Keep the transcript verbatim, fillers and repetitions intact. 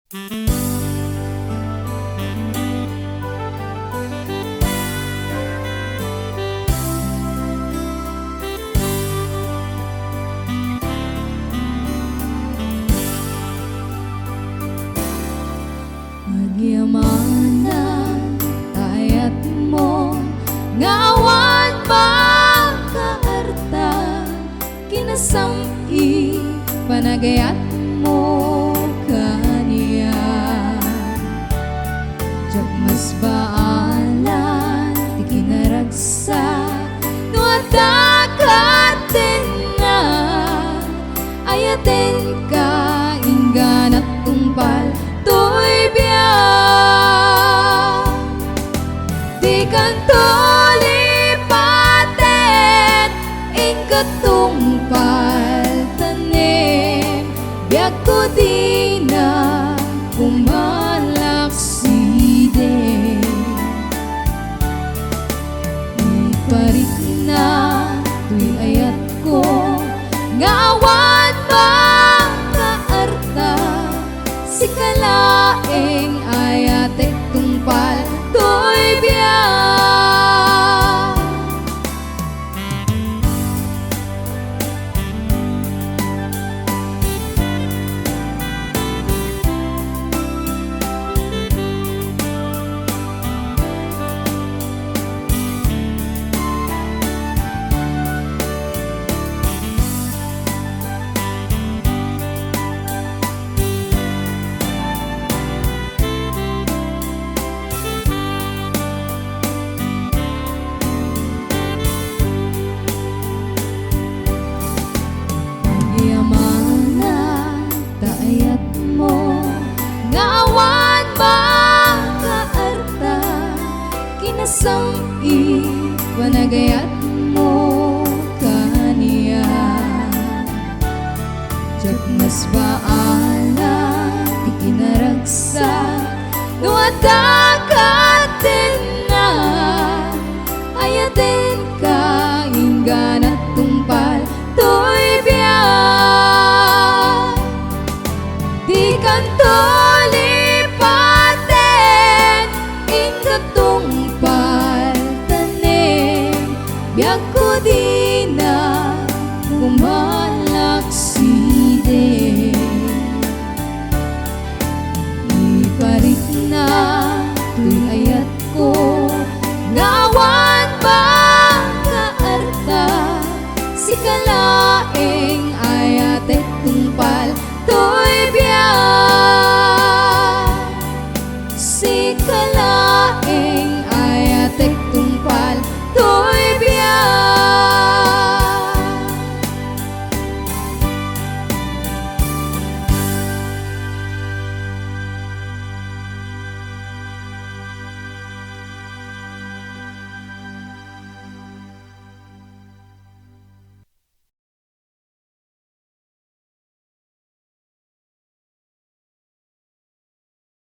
Agyamanak ta ayatmo nga awan makaarta, kinasam-i panagayatmo kaniak. Diak masbaalan ti kinaragsak no adda katenna. Ayatenka, ingganak tungpal toy biag. Dikanto lipaten, inka tungpal tanem, biagko dinak kumalaksiden. Iparikna toy ayatko nga awan makaarta, sika laeng ayatek tungpal toy biag. Agyamanak ta ayatmo nga awan makaarta, kinasam-i panagayatmo kaniak. Diak masbaalan ti kinaragsak no adda katenna. Ayatenka, ingganak tungpal toy biag. Dikanto lipaten, inka tungpal tanem, biagko dinak kumalaksiden. Iparikna toy ayatko nga awan makaarta, sika laeng